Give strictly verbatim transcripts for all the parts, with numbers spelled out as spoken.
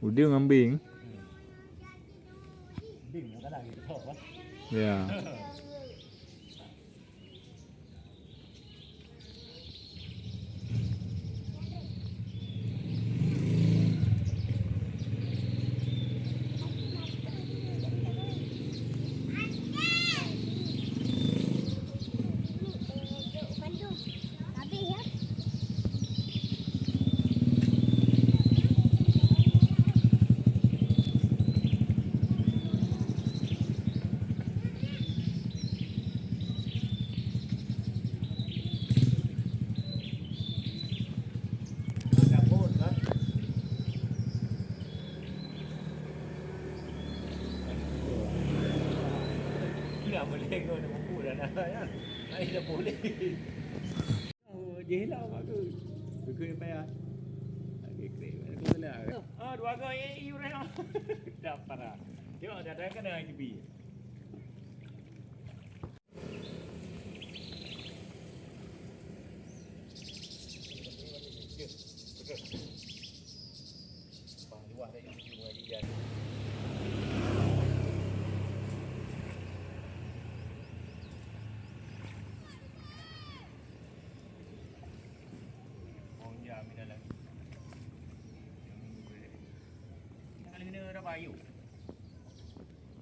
Udeueng ambeng. Ya. Nak boleh kau nak buku dah nak, ya. Nak boleh. Oh, jih lah mak tu. Kukui payah. Lagi krik. Aku kena. Ah, dua go, eh, you rela. Dah parah. Tengok, dah, dah kena H B.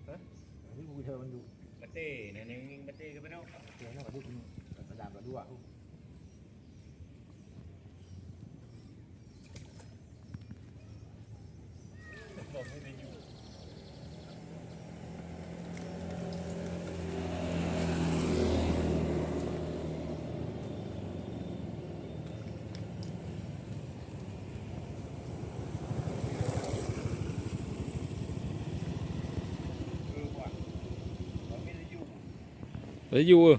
Hah? Ini buku saya bantu. Betul, nenek ingin betul ke penuh? Betul, nak bantu penuh. Tak ada, tak ada aku. Laju ke?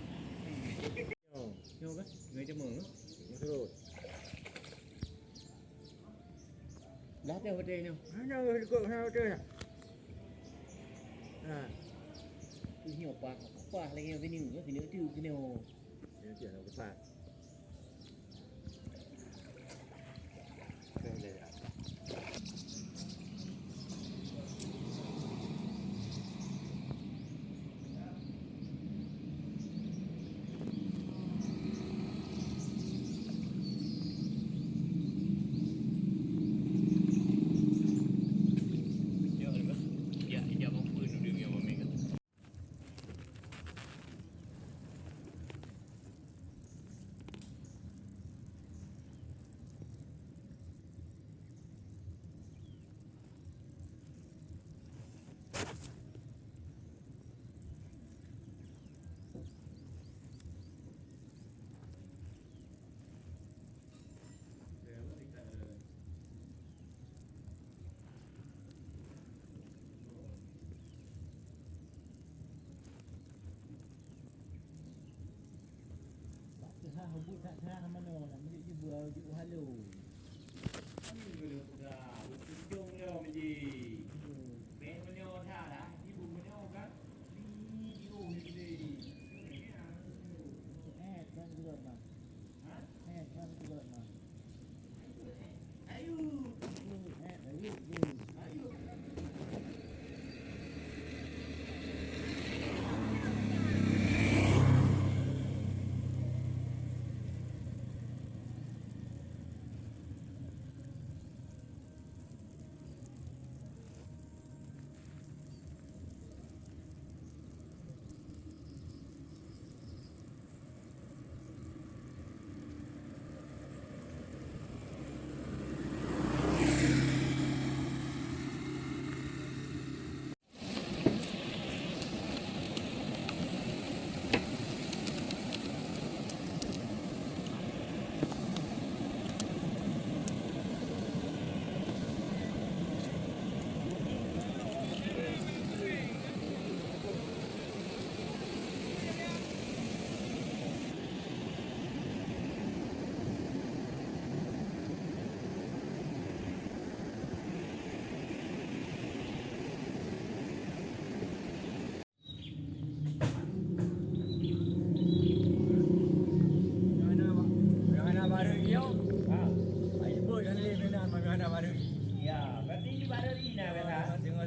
Nyoe, nyoe kan? Nyoe cemong, eh? Nyoe terus. Dah teuh beutôi nyoe. Hana ikot, hana beutôi dah. Ha. Ih, nyoe pah, pah lagi nyoe sini, nyoe sini tu kena. Sini tu, nyoe pah. Tak seuhah, buet tak seuhah manoe, nak meulik jibeu jeuet u halo. Kan geuduek peugah, beutujong lom jih. Bèk meunyoe that, jibu meunyoe kan? Di jiôh jih. Eh, kan geuduek, Bang. Eh, kan geuduek, Bang. Kali bina mana baru. Ya, berarti ini baru ini, nah, beta. Tengok